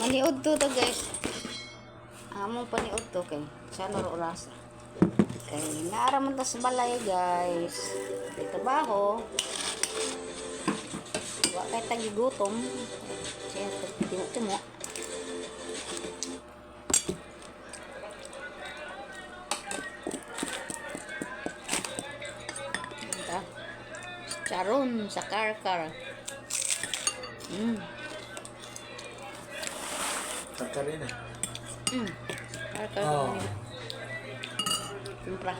Maniud to to, guys. Ang among paniud to kay sa laro oras. Kay naara man ta sa balay, guys. Di trabaho. Wa kay tagigutom. Siya timo-timo. Ta. Charon sa karkar. Karkar eh. Karkar. Oh. Kumpra.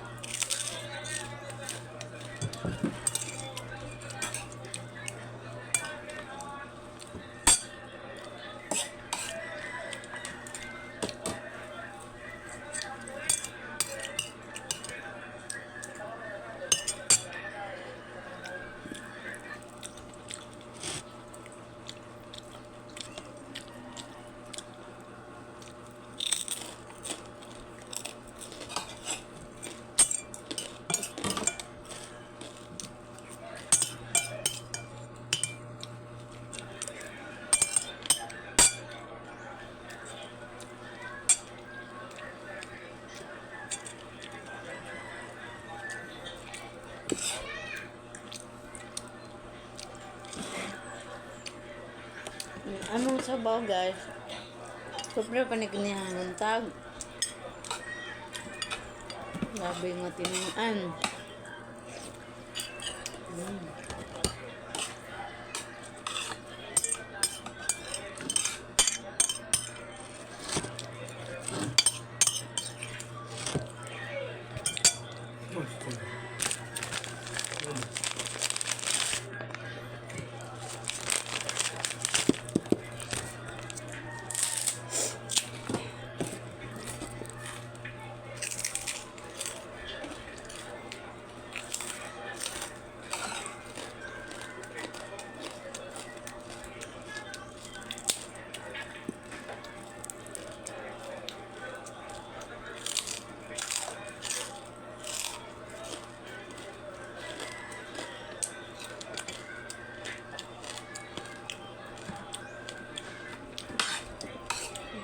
Anong sabaw, guys? Siyempre panig niya buntag. Grabe nga tinuan.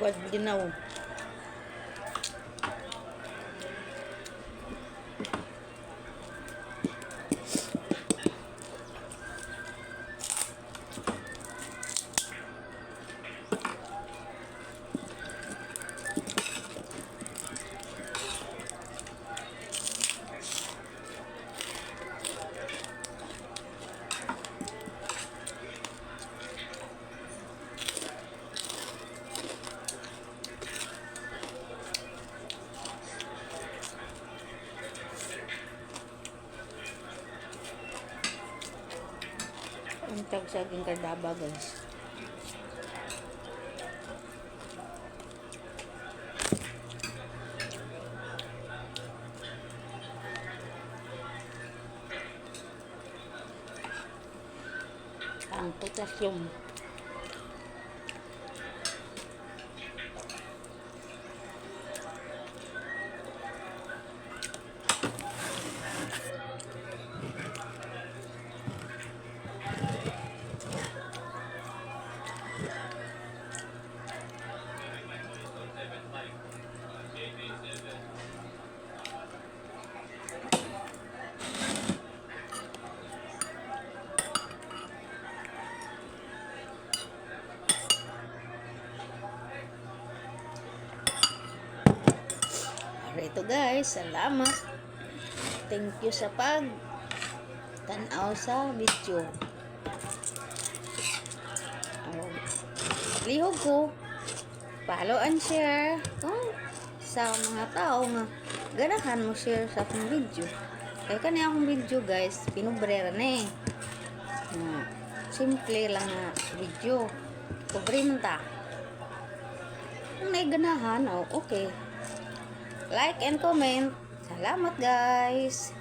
Buat ginaw. Ang tag saging kardaba, guys. Ang potassium. Ito, guys, salamat. Thank you sa pag tanaw sa video. Oh, lihog ko. Follow and share. Oh, sa mga tao nga ganahan mo share sa akong video. Kaya kani akong video, guys, pinubrera na eh. Nga, simple lang nga video. Pobre man ta. Kung naiganahan, oh, okay. Like and comment. Salamat, guys.